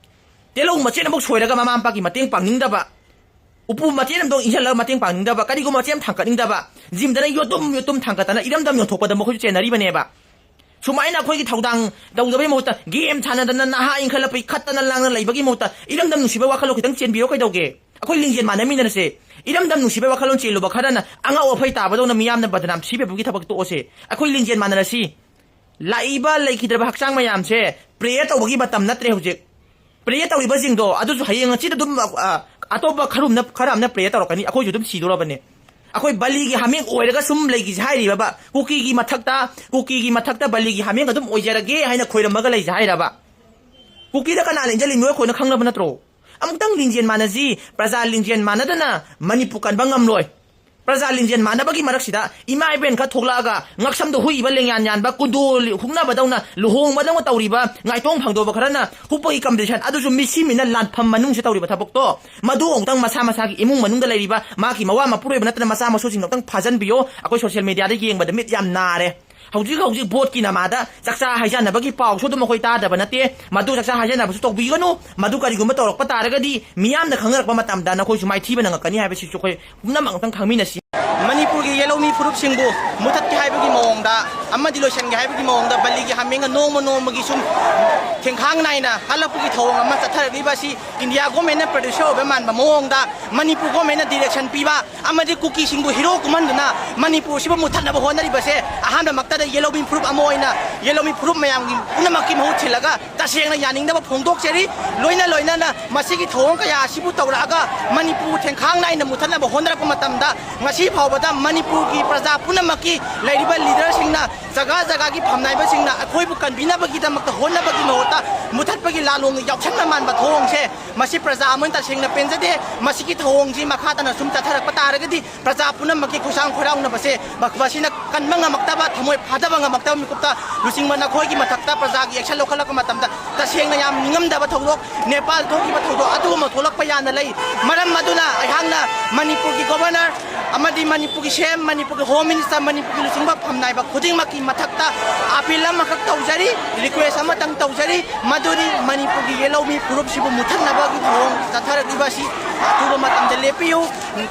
ꯇꯤꯜꯍꯧ ꯃꯆꯦꯠ ꯑꯃꯐꯥꯎ ꯁꯣꯏꯔꯒ ꯃꯃꯥ ꯃꯄꯥꯒꯤ ꯃꯇꯦꯡ ꯄꯥꯡꯅꯤꯡꯗꯕ, ꯎꯄꯨ ꯃꯇꯦꯛ ꯑꯃꯗꯣ ꯏꯟꯁꯤꯜꯂꯒ ꯃꯇꯦꯡ ꯄꯥꯡꯅꯤꯡꯗꯕ, ꯀꯔꯤꯒꯨꯝꯕ ꯃꯆꯦꯠ ꯑꯃ ꯊꯥꯡꯀꯠꯅꯤꯡꯗꯕ, ꯖꯤꯝꯗꯅ ꯌꯣꯠꯇꯨꯝ ꯌꯣꯠꯇꯨꯝ ꯊꯥꯡꯀꯠꯇꯅ ꯏꯔꯝꯗꯝ ꯌꯣꯟꯊꯣꯛꯄꯗ ꯃꯈꯣꯏꯁꯨ ꯆꯦꯟꯅꯔꯤꯕꯅꯦꯕ꯫ ꯁꯨꯃꯥꯏꯅ ꯑꯩꯈꯣꯏꯒꯤ ꯊꯧꯗꯥꯡ ꯇꯧꯗꯕꯩ ꯃꯍꯨꯠꯇ, ꯒꯦꯝ ꯁꯥꯟꯅꯗꯅ ꯅꯍꯥ ꯏꯟꯈꯠꯂꯛꯄꯒꯤ ꯈꯠꯇꯅ ꯂꯥꯡꯅ ꯂꯩꯕꯒꯤ ꯃꯍꯨꯠꯇ ꯏꯔꯝꯗꯝ ꯅꯨꯡꯁꯤꯕꯒꯤ ꯋꯥꯈꯜꯂꯣꯟ ꯈꯤꯇꯪ ꯆꯦꯟꯕꯤꯔꯣ ꯀꯩꯗꯧꯒꯦ? ꯑꯩꯈꯣꯏ ꯂꯤꯡꯖꯦꯜ ꯃꯥꯟꯅꯃꯤꯟꯅꯔꯁꯦ꯫ ꯏꯔꯝꯗꯝ ꯅꯨꯡꯁꯤꯕꯒꯤ ꯋꯥꯈꯜꯂꯣꯟ ꯆꯦꯜꯂꯨꯕ ꯈꯔꯅ ꯑꯉꯥꯎ ꯑꯐꯩ ꯇꯥꯕꯗꯧꯅ ꯃꯤꯌꯥꯝꯅ ꯕꯗꯅꯥꯝ ꯁꯤꯕꯤꯕꯒꯤ ꯊꯕꯛ ꯇꯣꯛꯑꯁꯦ꯫ ꯑꯩꯈꯣꯏ ꯂꯤꯡꯖꯦꯜ ꯃꯥꯟꯅꯔꯁꯤ꯫ ꯂꯥꯛꯏꯕ ꯂꯩꯈꯤꯗ꯭ꯔꯕ ꯍꯛꯆꯥꯡ ꯃꯌꯥꯝꯁꯦ prayer ꯇꯧꯕꯒꯤ ꯃꯇꯝ ꯅꯠꯇ꯭ꯔꯦ ꯍꯧꯖꯤꯛ꯫ Prayer ꯇꯧꯔꯤꯕꯁꯤꯡꯗꯣ ꯑꯗꯨꯁꯨ ꯍꯌꯦꯡ ꯍꯪꯆꯤꯠ ꯑꯗꯨꯝ, ꯑ, ꯑꯇꯣꯞꯄ ꯈꯔ ꯑꯃꯅ, ꯈꯔ ꯑꯃꯅ prayer ꯇꯧꯔꯛꯀꯅꯤ, ꯑꯩꯈꯣꯏꯁꯨ ꯑꯗꯨꯝ ꯁꯤꯗꯣꯔꯕꯅꯦ꯫ ꯑꯩꯈꯣꯏ ꯕꯂꯤꯒꯤ ꯍꯥꯃꯦꯡ ꯑꯣꯏꯔꯒ ꯁꯨꯝ ꯂꯩꯈꯤꯁꯦ ꯍꯥꯏꯔꯤꯕꯕ? ꯀꯨꯀꯤꯒꯤ ꯃꯊꯛꯇ, ꯀꯨꯀꯤꯒꯤ ꯃꯊꯛꯇ ꯕꯂꯤꯒꯤ ꯍꯥꯃꯦꯡ ꯑꯗꯨꯝ ꯑꯣꯏꯖꯔꯒꯦ ꯍꯥꯏꯅ ꯈꯣꯏꯔꯝꯃꯒ ꯂꯩꯁꯦ ꯍꯥꯏꯔꯕ? ꯀꯨꯀꯤꯗ ꯀꯅꯥꯅ ꯏꯟꯖꯜꯂꯤꯅꯣ ꯑꯩꯈꯣꯏꯅ ꯈꯪꯅꯕ ꯅꯠꯇ꯭ꯔꯣ? ꯑꯃꯨꯛꯇꯪ ꯂꯤꯡꯖꯦꯜ ꯃꯥꯟꯅꯁꯤ꯫ ꯄ꯭ꯔꯖꯥ ꯂꯤꯡꯖꯦꯜ ꯃꯥꯟꯅꯗꯅ ꯃꯅꯤꯄꯨꯔ ꯀꯟꯕ ꯉꯝꯂꯣꯏ꯫ ꯄ꯭ꯔꯖꯥ ꯂꯤꯡꯖꯦꯜ ꯃꯥꯟꯅꯕꯒꯤ ꯃꯔꯛꯁꯤꯗ ꯏꯃꯥ ꯏꯕꯦꯟ ꯈꯔ ꯊꯣꯛꯂꯛꯑꯒ ꯉꯛꯁꯝꯗ ꯍꯨꯛ ꯏꯕ ꯂꯦꯡꯌꯥꯟ ꯌꯥꯟꯕ, ꯀꯨꯟꯗꯣ ꯍꯨꯛꯅꯕꯗꯧꯅ, ꯂꯨꯍꯣꯡꯕꯗꯧꯅ ꯇꯧꯔꯤꯕ ꯉꯥꯏꯇꯣꯡ ꯐꯪꯗꯣꯕ ꯈꯔꯅ ꯍꯨꯛꯄꯒꯤ competition, ꯑꯗꯨꯁꯨ ꯃꯤꯁꯤ ꯃꯤꯅ ꯂꯥꯟꯐꯝ ꯃꯅꯨꯡꯁꯤꯗ ꯇꯧꯔꯤꯕ ꯊꯕꯛꯇꯣ, ꯃꯗꯨ ꯑꯃꯨꯛꯇꯪ ꯃꯁꯥ ꯃꯁꯥꯒꯤ ꯏꯃꯨꯡ ꯃꯅꯨꯡꯗ ꯂꯩꯔꯤꯕ ꯃꯥꯒꯤ ꯃꯋꯥ ꯃꯄꯨꯔꯣꯏꯕ ꯅꯠꯇꯅ ꯃꯆꯥ ꯃꯁꯨꯁꯤꯡꯗꯣ ꯑꯃꯨꯛꯇꯪ ꯐꯥꯖꯟꯕꯤꯌꯣ꯫ ꯑꯩꯈꯣꯏ social media ꯗ ꯌꯦꯡꯕꯗ ꯃꯤꯠ ꯌꯥꯝ ꯅꯥꯔꯦ꯫ ꯍꯧꯖꯤꯛ ꯍꯧꯖꯤꯛ vote ꯀꯤ ꯅꯃꯥꯗ ꯆꯥꯛꯆꯥ ꯍꯥꯏꯖꯅꯕꯒꯤ ꯄꯥꯎꯁꯨ ꯑꯗꯨꯝ ꯑꯩꯈꯣꯏ ꯇꯥꯗꯕ ꯅꯠꯇꯦ꯫ ꯃꯗꯨ ꯆꯥꯛꯆꯥ ꯍꯥꯏꯖꯅꯕꯁꯨ ꯇꯧꯕꯤꯒꯅꯨ꯫ ꯃꯗꯨ ꯀꯔꯤꯒꯨꯝꯕ ꯇꯧꯔꯛꯄ ꯇꯥꯔꯒꯗꯤ ꯃꯤꯌꯥꯝꯅ ꯈꯪꯅꯔꯛꯄ ꯃꯇꯝꯗ ꯅꯈꯣꯏꯁꯨ ꯃꯥꯏꯊꯤꯕ ꯅꯪꯉꯛꯀꯅꯤ ꯍꯥꯏꯕꯁꯤꯁꯨ ꯑꯩꯈꯣꯏ ꯄꯨꯝꯅꯃꯛ ꯑꯃꯨꯛꯇꯪ ꯈꯪꯃꯤꯟꯅꯁꯤ꯫ ꯃꯅꯤꯄꯨꯔꯒꯤ ꯌꯦꯜꯍꯧꯃꯤ ꯐꯨꯔꯨꯞꯁꯤꯡꯕꯨ ꯃꯨꯊꯠꯀꯦ ꯍꯥꯏꯕꯒꯤ ꯃꯑꯣꯡꯗ ꯑꯃꯗꯤ ꯂꯣꯏꯁꯤꯟꯒꯦ ꯍꯥꯏꯕꯒꯤ ꯃꯑꯣꯡꯗ ꯕꯂꯤꯒꯤ ꯍꯥꯃꯦꯡꯅ ꯅꯣꯡꯃ ꯅꯣꯡꯃꯒꯤ ꯁꯨꯝ ꯊꯦꯡꯈꯥꯡ ꯅꯥꯏꯅ ꯍꯜꯂꯛꯄꯒꯤ ꯊꯧꯑꯣꯡ ꯑꯃ ꯆꯠꯊꯔꯛꯂꯤꯕ ꯑꯁꯤ India government ꯅ producer ꯑꯣꯏꯕ ꯃꯥꯟꯕ ꯃꯑꯣꯡꯗ ꯃꯅꯤꯄꯨꯔ government ꯅ direction ꯄꯤꯕ ꯑꯃꯗꯤ ꯀꯨꯀꯤꯁꯤꯡꯕꯨ hero ꯀꯨꯝꯍꯟꯗꯨꯅ ꯃꯅꯤꯄꯨꯔꯁꯤꯕꯨ ꯃꯨꯊꯠꯅꯕ ꯍꯣꯠꯅꯔꯤꯕꯁꯦ ꯑꯍꯥꯟꯕꯃꯛꯇꯗ ꯌꯦꯜꯍꯧꯃꯤ ꯐꯨꯔꯨꯞ ꯑꯃ ꯑꯣꯏꯅ ꯌꯦꯜꯍꯧꯃꯤ ꯐꯨꯔꯨꯞ ꯃꯌꯥꯝꯒꯤ ꯄꯨꯝꯅꯃꯛꯀꯤ ꯃꯍꯨꯠ ꯁꯤꯜꯂꯒ ꯇꯁꯦꯡꯅ ꯌꯥꯅꯤꯡꯗꯕ ꯐꯣꯡꯗꯣꯛꯆꯔꯤ꯫ ꯂꯣꯏꯅ ꯂꯣꯏꯅꯅ ꯃꯁꯤꯒꯤ ꯊꯧꯑꯣꯡ ꯀꯌꯥ ꯑꯁꯤꯕꯨ ꯇꯧꯔꯛꯑꯒ ꯃꯅꯤꯄꯨꯔ ꯊꯦꯡꯈꯥꯡ ꯅꯥꯏꯅ ꯃꯨꯊꯠꯅꯕ ꯍꯣꯠꯅꯔꯛꯄ ꯃꯇꯝꯗ ꯉꯁꯤ ꯐꯥꯎꯕꯗ ꯃꯅꯤꯄꯨꯔꯒꯤ ꯄ꯭ꯔꯖꯥ ꯄꯨꯝꯅꯃꯛꯀꯤ ꯂꯩꯔꯤꯕ leader ꯁꯤꯡꯅ ꯖꯒꯥ ꯖꯒꯥꯒꯤ ꯐꯝꯅꯥꯏꯕꯁꯤꯡꯅ ꯑꯩꯈꯣꯏꯕꯨ ꯀꯟꯕꯤꯅꯕꯒꯤꯗꯃꯛꯇ ꯍꯣꯠꯅꯕꯒꯤ ꯃꯍꯨꯠꯇ ꯃꯨꯊꯠꯄꯒꯤ ꯂꯥꯂꯣꯡꯒꯤ ꯌꯥꯎꯁꯪꯅ ꯃꯥꯟꯕ ꯊꯧꯑꯣꯡꯁꯦ ꯃꯁꯤ ꯄ꯭ꯔꯖꯥ ꯑꯃꯅ ꯇꯁꯦꯡꯅ ꯄꯦꯟꯖꯗꯦ꯫ ꯃꯁꯤꯒꯤ ꯊꯧꯑꯣꯡꯁꯤ ꯃꯈꯥ ꯇꯥꯅ ꯁꯨꯝ ꯆꯠꯊꯔꯛꯄ ꯇꯥꯔꯒꯗꯤ ꯄ꯭ꯔꯖꯥ ꯄꯨꯝꯅꯃꯛꯀꯤ ꯈꯨꯠꯁꯥꯡ ꯈꯣꯏꯔꯥꯎꯅꯕꯁꯦ ꯃ-, ꯃꯁꯤꯅ ꯀꯟꯕ ꯉꯝꯃꯛꯇꯕ, ꯊꯃꯣꯏ ꯐꯥꯗꯕ ꯉꯝꯃꯛꯇꯕ ꯃꯤꯀꯨꯞꯇ ꯂꯨꯆꯤꯡꯕ ꯅꯈꯣꯏꯒꯤ ꯃꯊꯛꯇ ꯄ꯭ꯔꯖꯥꯒꯤ action ꯂꯧꯈꯠꯂꯛꯄ ꯃꯇꯝꯗ ꯇꯁꯦꯡꯅ ꯌꯥꯝ ꯅꯤꯡꯉꯝꯗꯕ ꯊꯧꯗꯣꯛ꯫ ꯅꯦꯄꯥꯜ ꯊꯣꯛꯈꯤꯕ ꯊꯧꯗꯣꯛ ꯑꯗꯨꯒꯨꯝꯕ ꯊꯣꯛꯂꯛꯄ ꯌꯥꯅ ꯂꯩ꯫ ꯃꯔꯝ ꯑꯗꯨꯅ ꯑꯩꯍꯥꯛꯅ ꯃꯅꯤꯄꯨꯔꯒꯤ governor ꯑꯃꯗꯤ ꯃꯅꯤꯄꯨꯔꯒꯤ C M, ꯃꯅꯤꯄꯨꯔꯒꯤ home minister, ꯃꯅꯤꯄꯨꯔꯒꯤ ꯂꯨꯆꯤꯡꯕ ꯐꯝꯅꯥꯏꯕ ꯈꯨꯗꯤꯡꯃꯛꯀꯤ ꯃꯊꯛꯇ appeal ꯑꯃꯈꯛ ꯇꯧꯖꯔꯤ, request ꯑꯃꯇꯪ ꯇꯧꯖꯔꯤ, ꯃꯗꯨꯗꯤ ꯃꯅꯤꯄꯨꯔꯒꯤ ꯌꯦꯜꯍꯧꯃꯤ ꯐꯨꯔꯨꯞꯁꯤꯕꯨ ꯃꯨꯊꯠꯅꯕꯒꯤ ꯊꯧꯑꯣꯡ ꯆꯠꯊꯔꯛꯂꯤꯕ ꯑꯁꯤ ꯑꯊꯨꯕ ꯃꯇꯝꯗ ꯂꯦꯞꯄꯤꯌꯨ꯫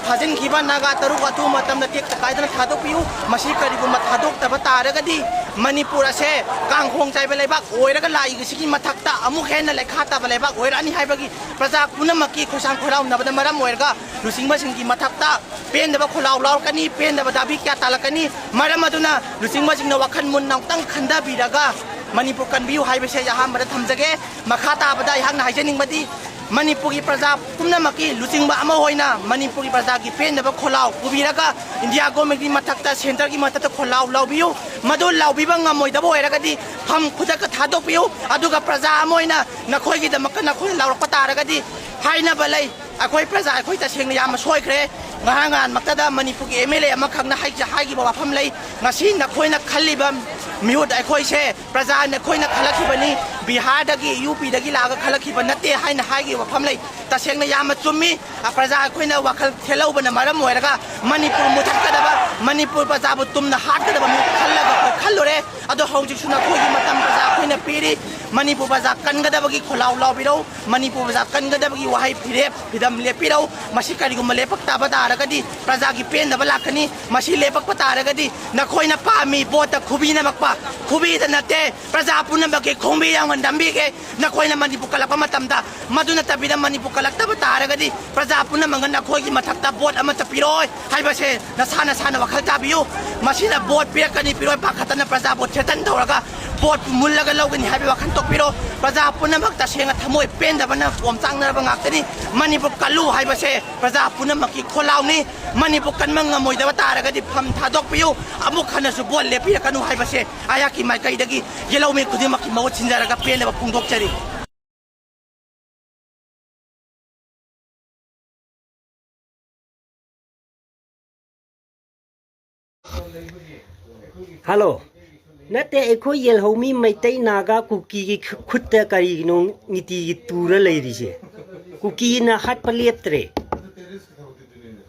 ꯐꯥꯖꯤꯟꯈꯤꯕ ꯅꯥꯒꯥ ꯇꯔꯨꯛ ꯑꯊꯨꯕ ꯃꯇꯝꯗ ꯇꯦꯛꯇ ꯀꯥꯏꯗꯅ ꯊꯥꯗꯣꯛꯄꯤꯌꯨ꯫ ꯃꯁꯤ ꯀꯔꯤꯒꯨꯝꯕ ꯊꯥꯗꯣꯛꯇꯕ ꯇꯥꯔꯒꯗꯤ ꯃꯅꯤꯄꯨꯔ ꯑꯁꯦ ꯀꯥꯡꯈꯣꯡ ꯆꯥꯏꯕ ꯂꯩꯕꯥꯛ ꯑꯣꯏꯔꯒ ꯂꯥꯛꯏꯕꯁꯤꯒꯤ ꯃꯊꯛꯇ ꯇ ꯑꯃꯨꯛ ꯍꯦꯟꯅ ꯂꯩꯈꯥ ꯇꯥꯕ ꯂꯩꯕꯥꯛ ꯑꯣꯏꯔꯛꯑꯅꯤ ꯍꯥꯏꯕꯒꯤ ꯄ꯭ꯔꯖꯥ ꯄꯨꯝꯅꯃꯛꯀꯤ ꯈꯣꯏꯁꯥꯡ ꯈꯣꯏꯔꯥꯎꯅꯕꯅ ꯃꯔꯝ ꯑꯣꯏꯔꯒ ꯂꯨꯆꯤꯡꯕꯁꯤꯡꯒꯤ ꯃꯊꯛꯇ ꯄꯦꯟꯗꯕ ꯈꯣꯜꯂꯥꯎ ꯂꯥꯎꯔꯛꯀꯅꯤ, ꯄꯦꯟꯗꯕ ꯗꯥꯕꯤ ꯀꯌꯥ ꯇꯥꯜꯂꯛꯀꯅꯤ꯫ ꯃꯔꯝ ꯑꯗꯨꯅ ꯂꯨꯆꯤꯡꯕꯁꯤꯡꯅ ꯋꯥꯈꯜ ꯃꯨꯟꯅ ꯑꯃꯨꯛꯇꯪ ꯈꯟꯊꯕꯤꯔꯒ ꯃꯅꯤꯄꯨꯔ ꯀꯟꯕꯤꯌꯨ ꯍꯥꯏꯕꯁꯦ ꯑꯩ ꯑꯍꯥꯟꯕꯗ ꯊꯝꯖꯒꯦ꯫ ꯃꯈꯥ ꯇꯥꯕꯗ ꯑꯩꯍꯥꯛꯅ ꯍꯥꯏꯖꯅꯤꯡꯕꯗꯤ, ꯃꯅꯤꯄꯨꯔꯒꯤ ꯄ꯭ꯔꯖꯥ ꯄꯨꯝꯅꯃꯛꯀꯤ ꯂꯨꯆꯤꯡꯕ ꯑꯃ ꯑꯣꯏꯅ ꯃꯅꯤꯄꯨꯔꯒꯤ ꯄ꯭ꯔꯖꯥꯒꯤ ꯄꯦꯟꯗꯕ ꯈꯣꯜꯂꯥꯎ ꯄꯨꯕꯤꯔꯒ ꯏꯟꯗꯤꯌꯥ ꯒꯣꯔꯃꯦꯟꯒꯤ ꯃꯊꯛꯇ, ꯁꯦꯟꯇꯔꯒꯤ ꯃꯊꯛꯇ ꯈꯣꯜꯂꯥꯎ ꯂꯥꯎꯕꯤꯌꯨ꯫ ꯃꯗꯨ ꯂꯥꯎꯕꯤꯕ ꯉꯝꯃꯣꯏꯗꯕ ꯑꯣꯏꯔꯒꯗꯤ ꯐꯝ ꯈꯨꯗꯛꯇ ꯊꯥꯗꯣꯛꯄꯤꯌꯨ꯫ ꯑꯗꯨꯒ ꯄ꯭ꯔꯖꯥ ꯑꯃ ꯑꯣꯏꯅ ꯅꯈꯣꯏꯒꯤꯗꯃꯛꯇ ꯅꯈꯣꯏꯅ ꯂꯥꯎꯔꯛꯄ ꯇꯥꯔꯒꯗꯤ ꯍꯥꯏꯅꯕ ꯂꯩ꯫ ꯑꯩꯈꯣꯏ ꯄ꯭ꯔꯖꯥ, ꯑꯩꯈꯣꯏ ꯇꯁꯦꯡꯅ ꯌꯥꯝꯅ ꯁꯣꯏꯈ꯭ꯔꯦ꯫ ꯉꯍꯥꯟ ꯉꯍꯥꯟꯃꯛꯇꯗ ꯃꯅꯤꯄꯨꯔꯒꯤ ꯑꯦꯝ ꯑꯦꯜ ꯑꯦ ꯑꯃꯈꯛꯅ ꯍꯥꯏ-, ꯍꯥꯏꯈꯤꯕ ꯋꯥꯐꯝ ꯂꯩ꯫ ꯉꯁꯤ ꯅꯈꯣꯏꯅ ꯈꯜꯂꯤꯕ ꯃꯤꯍꯨꯠ ꯑꯩꯈꯣꯏꯁꯦ ꯄ꯭ꯔꯖꯥꯅ ꯑꯩꯈꯣꯏꯅ ꯈꯜꯂꯛꯈꯤꯕꯅꯤ, ꯕꯤꯍꯥꯔꯗꯒꯤ, ꯌꯨ ꯄꯤꯗꯒꯤ ꯂꯥꯛꯑꯒ ꯈꯜꯂꯛꯈꯤꯕ ꯅꯠꯇꯦ ꯍꯥꯏꯅ ꯍꯥꯏꯈꯤꯕ ꯋꯥꯐꯝ ꯂꯩ꯫ ꯇꯁꯦꯡꯅ ꯌꯥꯝꯅ ꯆꯨꯝꯃꯤ꯫ ꯑ, ꯄ꯭ꯔꯖꯥ ꯑꯩꯈꯣꯏꯅ ꯋꯥꯈꯜ ꯊꯦꯠꯍꯧꯕꯅ ꯃꯔꯝ ꯑꯣꯏꯔꯒ ꯃꯅꯤꯄꯨꯔ ꯃꯨꯊꯠꯀꯗꯕ, ꯃꯅꯤꯄꯨꯔ ꯄ꯭ꯔꯖꯥꯕꯨ ꯇꯨꯝꯅ ꯍꯥꯠꯀꯗꯕ ꯃꯤꯍꯨꯠ ꯈꯜꯂꯒ ꯑꯩꯈꯣꯏ ꯈꯜꯂꯨꯔꯦ꯫ ꯑꯗꯣ ꯍꯧꯖꯤꯛꯁꯨ ꯅꯈꯣꯏꯒꯤ ꯃꯇꯝ ꯄ꯭ꯔꯖꯥ ꯑꯩꯈꯣꯏꯅ ꯄꯤꯔꯤ꯫ ꯃꯅꯤꯄꯨꯔ ꯄ꯭ꯔꯖꯥ ꯀꯟꯒꯗꯕꯒꯤ ꯈꯣꯜꯂꯥꯎ ꯂꯥꯎꯕꯤꯔꯧ꯫ ꯃꯅꯤꯄꯨꯔ ꯄ꯭ꯔꯖꯥ ꯀꯟꯒꯗꯕꯒꯤ ꯋꯥꯍꯩ ꯐꯤꯔꯦꯞ ꯐꯤꯗꯝ ꯂꯦꯞꯄꯤꯔꯧ꯫ ꯃꯁꯤ ꯀꯔꯤꯒꯨꯝꯕ ꯂꯦꯞꯄꯛꯇꯕ ꯇꯥꯔꯒꯗꯤ ꯄ꯭ꯔꯖꯥꯒꯤ ꯄꯦꯟꯗꯕ ꯂꯥꯛꯀꯅꯤ꯫ ꯃꯁꯤ ꯂꯦꯞꯄꯛꯄ ꯇꯥꯔꯒꯗꯤ ꯅꯈꯣꯏꯅ ꯄꯥꯝꯃꯤ ꯚꯣꯠꯇ ꯈꯨꯕꯤ ꯅꯝꯃꯛꯄ, ꯈꯨꯕꯤꯗ ꯅꯠꯇꯦ, ꯄ꯭ꯔꯖꯥ ꯄꯨꯝꯅꯃꯛꯀꯤ ꯈꯣꯡꯕꯤ ꯌꯥꯎꯅ ꯅꯝꯕꯤꯒꯦ꯫ ꯅꯈꯣꯏꯅ ꯃꯅꯤꯄꯨꯔ ꯀꯜꯂꯛꯄ ꯃꯇꯝꯗ, ꯃꯗꯨ ꯅꯠꯇꯕꯤꯗ ꯃꯅꯤꯄꯨꯔ ꯀꯜꯂꯛꯇꯕ ꯇꯥꯔꯒꯗꯤ ꯄ꯭ꯔꯖꯥ ꯄꯨꯝꯅꯃꯛꯅ ꯅꯈꯣꯏꯒꯤ ꯃꯊꯛꯇ ꯚꯣꯠ ꯑꯃꯠꯇ ꯄꯤꯔꯣꯏ ꯍꯥꯏꯕꯁꯦ ꯅꯁꯥ ꯅꯁꯥꯅ ꯋꯥꯈꯜ ꯇꯥꯕꯤꯌꯨ꯫ ꯃꯁꯤꯅ ꯚꯣꯠ ꯄꯤꯔꯛꯀꯅꯤ ꯄꯤꯔꯣꯏ ꯄꯥꯈꯠꯇꯅ ꯄ꯭ꯔꯖꯥꯕꯨ ꯊ꯭ꯔꯦꯇꯟ ꯇꯧꯔꯒ ꯚꯣꯠ ꯃꯨꯜꯂꯒ ꯂꯧꯒꯅꯤ ꯍꯥꯏꯕꯒꯤ ꯋꯥꯈꯜ ꯇꯣꯛꯄꯤꯔꯣ꯫ ꯄ꯭ꯔꯖꯥ ꯄꯨꯝꯅꯃꯛ ꯇꯁꯦꯡꯅ ꯊꯃꯣꯏ ꯄꯦꯟꯗꯕꯅ ꯑꯣꯝꯆꯥꯛꯅꯔꯕ ꯉꯥꯛꯇꯅꯤ꯫ ꯃꯅꯤꯄꯨꯔ ꯀꯜꯂꯨ ꯍꯥꯏꯕꯁꯦ ꯄ꯭ꯔꯖꯥ ꯄꯨꯝꯅꯃꯛꯀꯤ ꯈꯣꯜꯂꯥꯎꯅꯤ꯫ ꯃꯅꯤꯄꯨꯔ ꯀꯟꯕ ꯉꯝꯃꯣꯏꯗꯕ ꯇꯥꯔꯒꯗꯤ ꯐꯝ ꯊꯥꯗꯣꯛꯄꯤꯌꯨ꯫ ꯑꯃꯨꯛ ꯍꯟꯅꯁꯨ ꯚꯣꯠ ꯂꯦꯞꯄꯤꯔꯛꯀꯅꯨ ꯍꯥꯏꯕꯁꯦ ꯑꯩꯍꯥꯛꯀꯤ ꯃꯥꯏꯀꯩꯗꯒꯤ ꯌꯦꯜꯍꯧꯃꯤ ꯈꯨꯗꯤꯡꯃꯛꯀꯤ ꯃꯍꯨꯠ ꯁꯤꯟꯖꯔꯒ ꯄꯦꯟꯗꯕ ꯐꯣꯡꯗꯣꯛꯆꯔꯤ꯫ ꯍꯜꯂꯣ꯫ ꯅꯠꯇꯦ, ꯑꯩꯈꯣꯏ ꯌꯦꯜꯍꯧꯃꯤ ꯃꯩꯇꯩ ꯅꯥꯒꯥ ꯀꯨꯀꯤꯒꯤ ꯈꯨ-, ꯈꯨꯠꯇ ꯀꯔꯤꯒꯤꯅꯣ ꯅꯤꯇꯤꯒꯤ ꯇꯨꯔ ꯂꯩꯔꯤꯁꯦ? ꯀꯨꯀꯤꯅ ꯍꯥꯠꯄ ꯂꯦꯞꯇ꯭ꯔꯦ꯫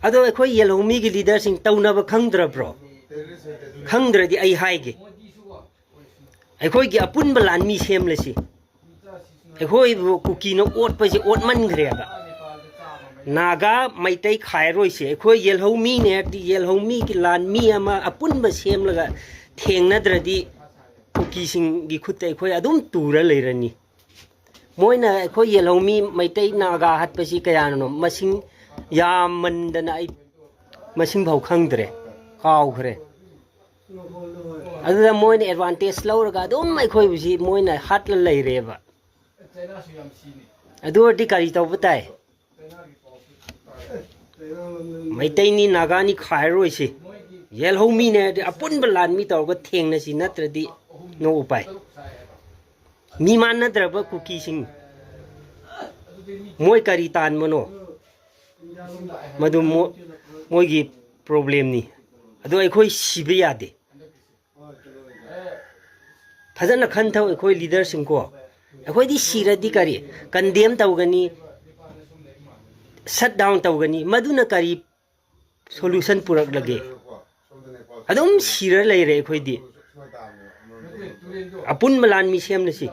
ꯑꯗꯣ ꯑꯩꯈꯣꯏ ꯌꯦꯜꯍꯧꯃꯤꯒꯤ ꯂꯤꯗꯔꯁꯤꯡ ꯇꯧꯅꯕ ꯈꯪꯗ꯭ꯔꯕ꯭ꯔꯣ? ꯈꯪꯗ꯭ꯔꯗꯤ ꯑꯩ ꯍꯥꯏꯒꯦ꯫ ꯑꯩꯈꯣꯏꯒꯤ ꯑꯄꯨꯟꯕ ꯂꯥꯟꯃꯤ ꯁꯦꯝꯂꯁꯤ꯫ ꯑꯩꯈꯣꯏꯕꯨ ꯀꯨꯀꯤꯅ ꯑꯣꯠꯄꯁꯦ ꯑꯣꯠꯃꯟꯈ꯭ꯔꯦꯕ꯫ ꯅꯥꯒꯥ, ꯃꯩꯇꯩ ꯈꯥꯏꯔꯣꯏꯁꯦ꯫ ꯑꯩꯈꯣꯏ ꯌꯦꯜꯍꯧꯃꯤꯅꯦ ꯍꯥꯏꯔꯗꯤ ꯌꯦꯜꯍꯧꯃꯤꯒꯤ ꯂꯥꯟꯃꯤ ꯑꯃ ꯑꯄꯨꯟꯕ ꯁꯦꯝꯂꯒ ꯊꯦꯡꯅꯗ꯭ꯔꯗꯤ ꯀꯨꯀꯤꯁꯤꯡꯒꯤ ꯈꯨꯠꯇ ꯑꯩꯈꯣꯏ ꯑꯗꯨꯝ ꯇꯨꯔ ꯂꯩꯔꯅꯤ꯫ ꯃꯣꯏꯅ ꯑꯩꯈꯣꯏ ꯌꯦꯜꯍꯧꯃꯤ ꯃꯩꯇꯩ ꯅꯥꯒꯥ ꯍꯥꯠꯄꯁꯤ ꯀꯌꯥꯅꯣ? ꯃꯁꯤꯡ ꯌꯥꯝꯃꯟꯗꯅ ꯑꯩ ꯃꯁꯤꯡ ꯐꯥꯎ ꯈꯪꯗ꯭ꯔꯦ, ꯀꯥꯎꯈ꯭ꯔꯦ꯫ ꯑꯗꯨꯗ ꯃꯣꯏꯅ ꯑꯦꯗꯚꯥꯟꯇꯦꯖ ꯂꯧꯔꯒ ꯑꯗꯨꯝ ꯑꯩꯈꯣꯏꯕꯨꯁꯤ ꯃꯣꯏꯅ ꯍꯥꯠꯂ ꯂꯩꯔꯦꯕ꯫ ꯑꯗꯨ ꯑꯣꯏꯔꯗꯤ ꯀꯔꯤ ꯇꯧꯕ ꯇꯥꯏ? ꯃꯩꯇꯩꯅꯤ ꯅꯥꯒꯥꯅꯤ ꯈꯥꯏꯔꯔꯣꯏꯁꯤ꯫ ꯌꯦꯜꯍꯧꯃꯤꯅꯦ ꯍꯥꯏꯔꯗꯤ ꯑꯄꯨꯟꯕ ꯂꯥꯟꯃꯤ ꯇꯧꯔꯒ ꯊꯦꯡꯅꯁꯤ, ꯅꯠꯇ꯭ꯔꯗꯤ no ꯎꯄꯥꯏ꯫ ꯃꯤ ꯃꯥꯟꯅꯗ꯭ꯔꯕ ꯀꯨꯀꯤꯁꯤꯡ, ꯃꯣꯏ ꯀꯔꯤ ꯇꯥꯟꯕꯅꯣ? ꯃꯗꯨ ꯃꯣ-, ꯃꯣꯏꯒꯤ ꯄ꯭ꯔꯣꯕ꯭ꯂꯦꯝꯅꯤ꯫ ꯑꯗꯣ ꯑꯩꯈꯣꯏ ꯁꯤꯕ ꯌꯥꯗꯦ꯫ ꯐꯖꯅ ꯈꯟꯊꯧ ꯑꯩꯈꯣꯏ ꯂꯤꯗꯔꯁꯤꯡꯀꯣ꯫ ꯑꯩꯈꯣꯏꯗꯤ ꯁꯤꯔꯗꯤ ꯀꯔꯤ? ꯀꯟꯗꯦꯝ ꯇꯧꯒꯅꯤ, ꯁꯠ ꯗꯥꯎꯟ ꯇꯧꯒꯅꯤ, ꯃꯗꯨꯅ ꯀꯔꯤ ꯁꯣꯂꯨꯁꯟ ꯄꯨꯔꯛꯂꯒꯦ? ꯑꯗꯨꯝ ꯁꯤꯔ ꯂꯩꯔꯦ ꯑꯩꯈꯣꯏꯗꯤ꯫ ꯑꯄꯨꯟꯕ ꯂꯥꯟꯃꯤ ꯁꯦꯝꯂꯁꯤ꯫